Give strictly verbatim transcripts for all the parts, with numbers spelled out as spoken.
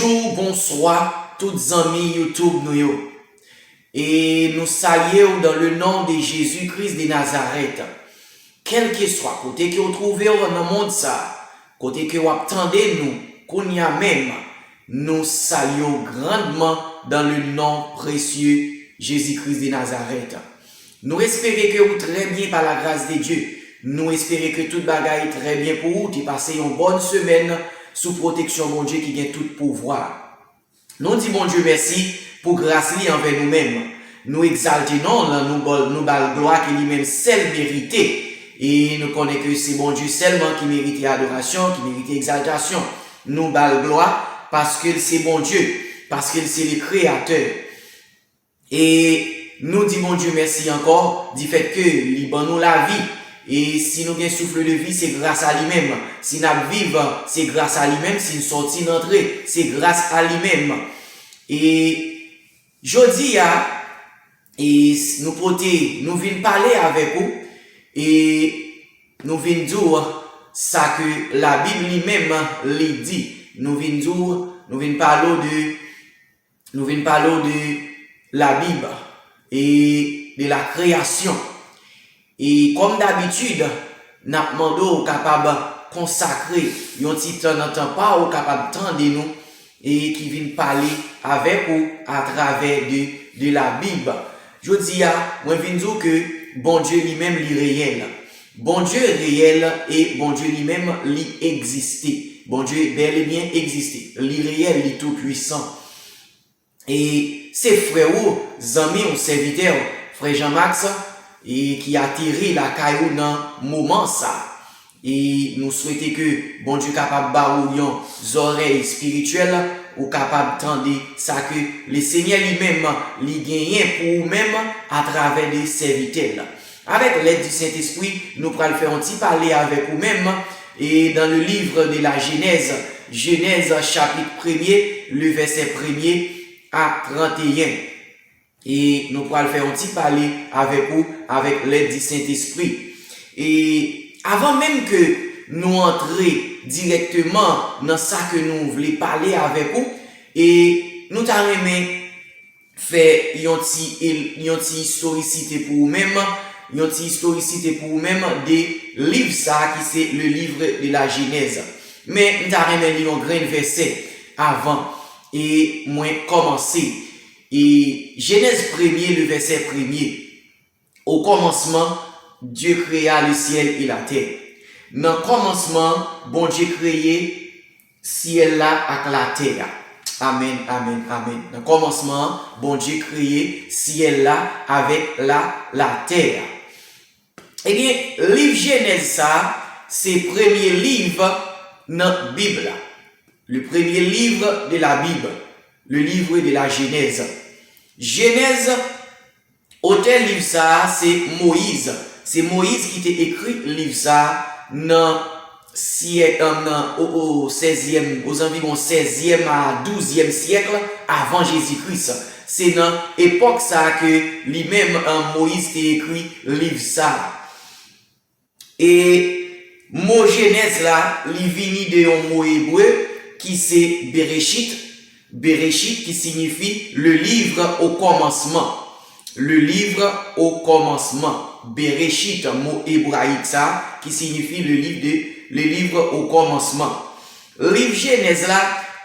Bonjou, bonswa, tout zanmi YouTube nou yo. E nou salye w dans le nom de Jésus-Christ de Nazareth. Kèlkeswa kote ke w twouve w nan mond sa, kote ke w ap tande nou kounye a menm, nou salye w grandman dans le nom précieux Jésus-Christ de Nazareth. Nou espere ke ou trè byen pa la gras de Dye. Nou espere ke tout bagay trè byen pou ou. Te pase yon bòn semèn sou pwoteksyon Bondye ki gen tout pouvwa. Nou di Bondye mèsi pou gras li anvè nou menm. Nou egzalte non l, nou ba l, nou ba l glwa ke li menm sèl merite. E nou konnen ke se Bondye sèlman ki merite adorasyon, ki merite egzaltasyon. Nou ba l glwa paske l se Bondye, paske l se le Créateur. E nou di Bondye mèsi ankò, difèt ke li ban nou lavi. E si nou gen souffle de vie, se gras a li menm. Si n ap viv, se gras a li menm. Si n sòti, n antre, se gras a li menm. E jodi a, e s- nou pote, nou vin pale avèk ou, e nou vin di w sa ke Labib li menm li di. Nou vin di w, nou vin pale w de Nou vin pale w de Labib e de la kreyasyon. E kòm dabitid, n ap mande w kapab konsakre yon ti tan nan tan pa w, kapab tande nou, e ki vin pale avèk ou atravè de, de Labib. Jodi a, mwen vin di w ke Bondye li menm li reyèl. Bondye reyèl e Bondye li menm li egziste. Bondye bèl e byen egziste. Li reyèl, li tou pwisan. E se frè ou, zanmi ou, sèvitè ou, frè Jean Max, e ki ateri lakay ou nan moman sa. E nou swete ke Bondye kapab ba ou yon zòrèy espirityèl, ou kapab tande sa ke Lesenyè li menm li genyen pou ou menm atravè de sèvitè l. Avèk lèd di Sentespri, nou pral fè yon ti pale avèk ou menm, e dans le livre de la Genèse, Jenèz chapit premye, le vèsè premye a tranteyen. E nou pral fè yon ti pale avèk ou, avèk lèd di Sentespri. E avan menm ke nou antre dirèkteman nan sa ke nou vle pale avèk ou, e nou ta renmen fè yon ti, yon ti istorisite pou ou menm, yon ti istorisite pou ou menm de liv sa a ki se le livre de la Genèse. Men m ta renmen li yon grenn vèsè avan e mwen kòmanse. E Jenèz premye, le vèsè premye. Au commencement, Dieu créa le ciel et la terre. Nan kòmansman, Bondye kreye syèl la ak latè a. Amèn, amèn, amèn. Nan kòmansman an, Bondye kreye syèl la avèk la, latè a. Ebyen, liv Jenèz sa a, se premye liv nan Bib la. Le premier livre de la Bible, le livre de la Genèse. Jenèz, otè liv sa a, se Moyiz. Se Moyiz ki te ekri liv sa a nan syèk, nan, o, o sèzyèm, ozanviwon sèzyèm a douzyèm syèk avan Jezi Kris. Se nan epòk sa a ke li menm, Moyiz te ekri liv sa a. E mo Jenèz la, li vini de yon mo ebre ki se Bereshit, Bereshit ki siyifi le livre au commencement. Le livre au commencement. Bereshit, mo ebrayik sa, ki siyifi le livre de, le livre au commencement. Liv Jenèz la,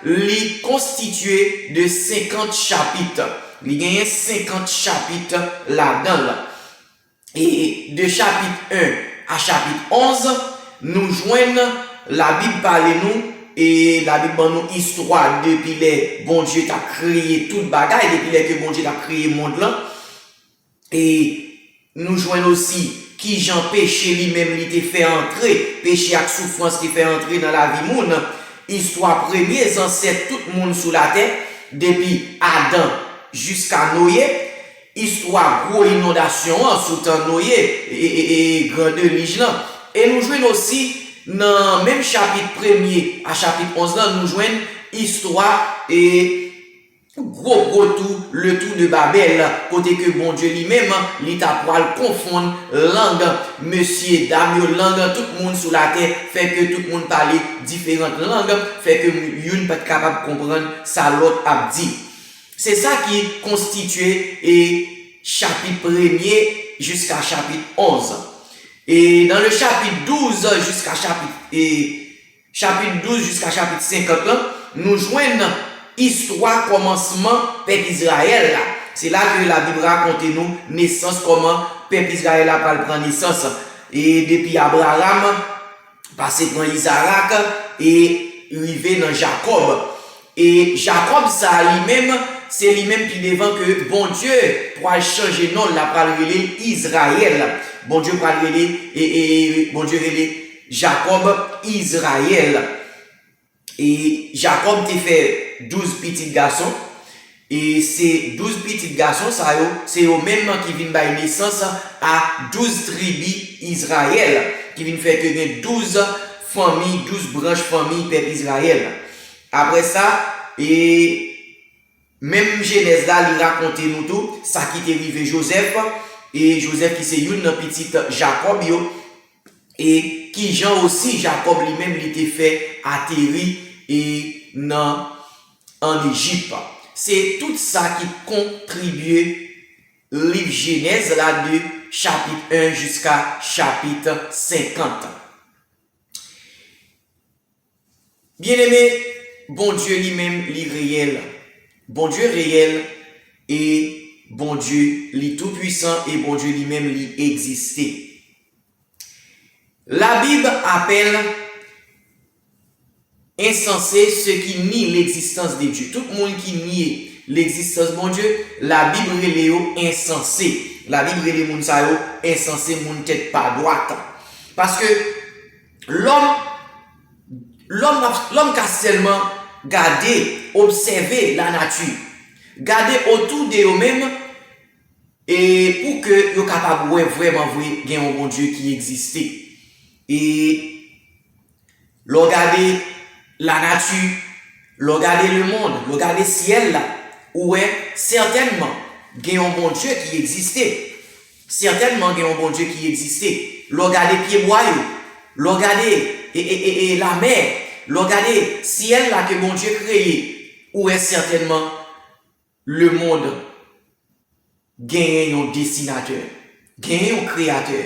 li konstitye de senkant chapit. Li genyen senkant chapit ladan l. E de chapit en a chapit onz, nou jwenn Labib pale nou, e Labib ban nou istwa depi lè Bondye t ap kreye tout bagay, depi lè ke Bondye t ap kreye mond lan. E nou jwenn osi kijan peche li menm li te fè antre, peche ak soufrans te fè antre nan lavi moun. Istwa premye zansèt tout moun sou latè, depi Adan jiska Noye. Istwa gwo inondasyon an sou tan Noye, e, e, e, gran delij lan. E nou jwenn osi, nan menm chapit premye a chapit onz lan, nou jwenn istwa, e, gwo gwo tou, le tou de Babèl, kote ke Bondye li menm, li ta pral konfonn lang mesye dam yo, lang tout moun sou latè, fè ke tout moun pale diferan lang, fè ke youn pa t kapab konprann sa lòt ap di. Se sa ki konstitye e chapit premye jiska chapit onz. E dans le chapitre douze jusqu'à chapitre, e chapit douz jiska chapit senkant lan, nou jwenn istwa kòmansman pèp Izrayèl la. Se la ke Labib rakonte nou nesans, kòman pèp Izrayèl la pral pran nesans. E depi Abraram, pase pran Izarak, e rive nan Jakòb. E Jakòb sa a li menm, se li menm pi devan ke Bondye pral chanje non l, la pral rele l Izrayèl. Bondye pral rele, e, e, e, Bondye rele Jakòb Izrayèl. E Jakòb te fè douz pitit gason. E se douz pitit gason sa yo, se yo menm ki vin bay nesans a douz tribi Izrayèl, ki vin fè ke gen douz fanmi, douz branch fanmi pèp Izrayèl. Apre sa, e menm Jenèz la, li rakonte nou tou sa ki te rive Jozèf, e Jozèf ki se youn nan pitit Jakòb yo, e kijan osi Jakòb li menm li te fè ateri e nan, ann Ejip. Se tout sa ki kontribye liv Jenèz la de chapit en jiska chapit senkant. Byeneme, Bondye li menm li reyèl. Bondye reyèl e Bondye li toupwisan e Bondye li menm li egziste. La Bible appelle insensé ceux qui nient l'existence de Dieu. Tout moun ki nye legzistans Bondye, Labib rele yo ensanse. Labib rele moun sa yo ensanse, moun tèt pa dwat. Paske lòm, lòm, lòm ka sèlman gade, obsève lanati, gade otou de yo menm, e pou ke yo kapab wè vrèman vre gen yon Bondye ki egziste. E lè w gade lanati, lè w gade lemonn, lè w gade syèl la, ou wè sètènman gen yon Bondye ki egziste. Sètènman gen yon Bondye ki egziste. Lè w gade pyebwa yo, lè w gade e, e, e, e lamè, lè w gade syèl la ke Bondye kreye, ou wè sètènman lemonn genyen yon desinatè, genyen yon kreyatè.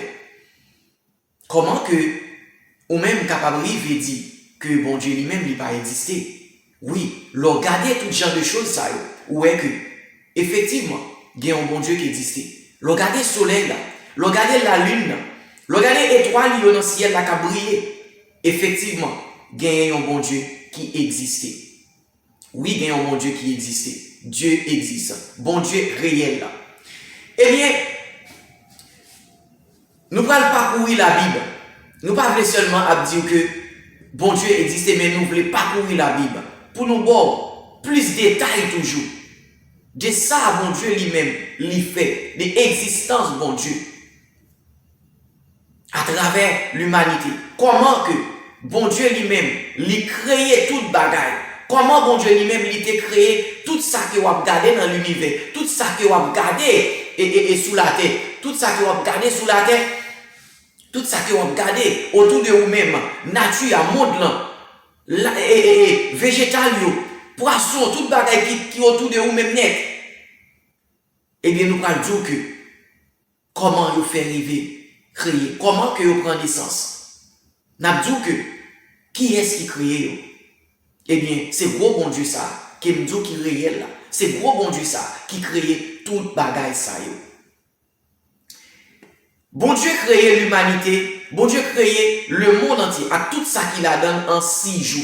Kòman ke ou menm kapab rive di ke Bondye li menm li pa egziste? Wi, lè w gade tout jan de choz sa yo, ou wè ke efektivman gen yon Bondye ki egziste. Lè w gade solèy la, lè w gade lalin nan, lè w gade etwal yo nan syèl la k ap briye, efektivman genyen yon Bondye ki egziste. Wi, gen yon Bondye ki egziste. Dye egziste. Bondye reyèl la. Ebyen, nou pral pakouri Labib. Nou pa vle sèlman ap di w ke Bondye egziste, men nou vle pakouri Labib pou nou ba w plis detay toujou de sa Bondye li menm li fè, de egzistans Bondye atravè limanite. Kòman ke Bondye li menm, li kreye tout bagay? Kòman Bondye li menm, li te kreye tout sa ke w ap gade nan linivè, tout sa ke w ap gade e, e, e sou latè, tout sa ke w ap gade sou latè, tout sa ke w ap gade otou de ou menm, nati a, mond lan, la, e, e, e, vejetal yo, pwason, tout bagay ki, ki otou de ou menm nèt? Ebyen, nou pral di w ke kòman yo fè rive kreye, kòman ke yo pran nesans. N ap di w ke kiyès ki kreye yo? Ebyen, se gwo Bondye sa a ke m di w ki reyèl la. Se gwo Bondye sa a ki kreye tout bagay sa yo. Bondye kreye limanite, Bondye kreye lemonn antye ak tout sa ki ladan l an sis jou.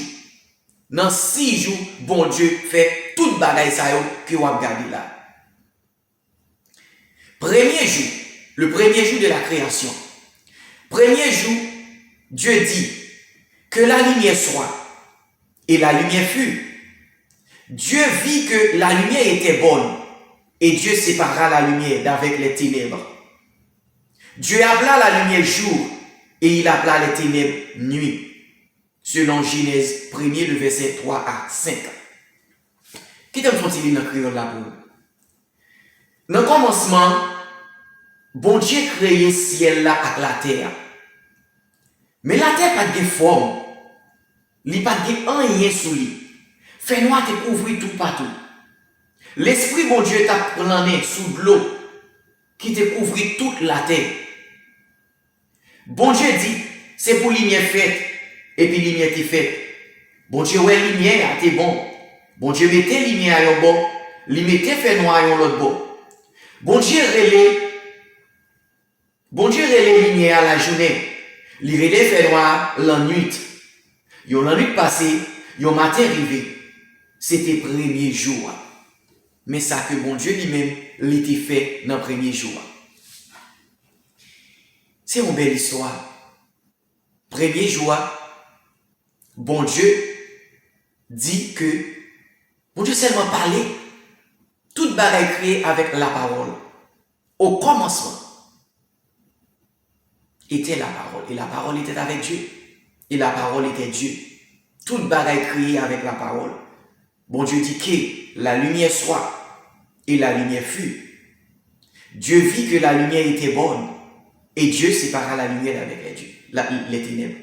Nan sis jou, Bondye fè tout bagay sa yo ke w ap gade la. Premye jou, le premier jour de la création. Premye jou, Dye di, que la lumière soit, et la lumière fut. Dieu vit que la lumière était bonne, et Dieu sépara la lumière d'avec les ténèbres. Dieu appela la lumière jour, et il appela les ténèbres nuit. Selon Genèse premier, le verset trois à cinq. Kite m fè yon ti li nan kreyòl la pou ou. Nan kòmansman, Bondye kreye syèl la ak latè a. Men latè pa t gen fòm. Li pa t gen anyen sou li. Fènwa te kouvri toupatou. Lespri Bondye t ap plannen sou dlo ki te kouvri tout latè. Bondye di, "Se pou limyè fèt," epi limyè te fèt. Bondye wè limyè a te bon. Bondye mete limyè a yon bò, li mete fènwa a yon lòt bò. Bondye rele, Bondye rele limyè a lajounen, li rele fènwa a lannwit. Yon lannwit pase, yon maten rive. Se te premye jou a. Men sa ke Bondye li menm, li te fè nan premye jou a. Se yon bèl istwa. Premye jou a, Bondye di ke, Bondye sèlman pale. Tout bagay kreye avèk lapawòl. Au commencement était la parole, et la parole était avec Dieu, et la parole était Dieu. Tout bagay kreye avèk lapawòl. Bondye di, "Que la lumière soit," et la lumière fut. Dieu vit que la lumière était bonne, et Dieu sépara la lumière d'avec les dieux, la, les ténèbres.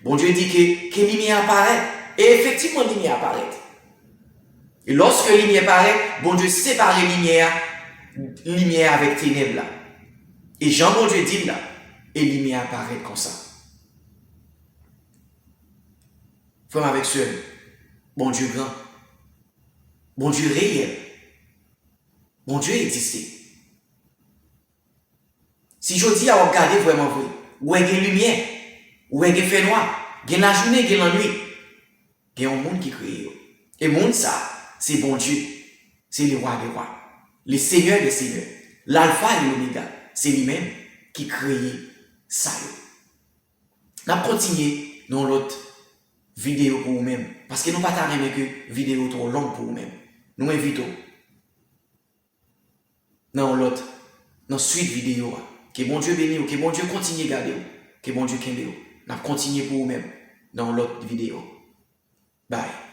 Bondye di ke, "Que limyè a parèt." E efektivman, limyè a parèt. E lòske limyè parèt, Bondye separe limyè a, limyè a avèk tenèb la. E jan Bondye di l la, e limyè a parèt konsa. Frè m avèk sè m, Bondye gran. Bondye reyèl. Bondye egziste. Si jodi a w ap gade vrèman vre, ou wè gen limyè, ou wè gen fènwa, gen lajounen, gen lannwit, gen yon moun ki kreye yo. E moun sa a, se Bondye, se le Roi des rois, le Seigneur des seigneurs, l'Alpha et l'Oméga, se li menm ki kreye sa yo. N ap kontinye nan yon lòt videyo pou ou menm, paske nou pa ta renmen ke videyo twò long pou ou menm. Nou envite w nan yon lòt, nan swit videyo a. Ke Bondye beni w, ke Bondye kontinye gade w, ke Bondye kenbe w. N ap kontinye pou ou menm nan yon lòt videyo. Bye.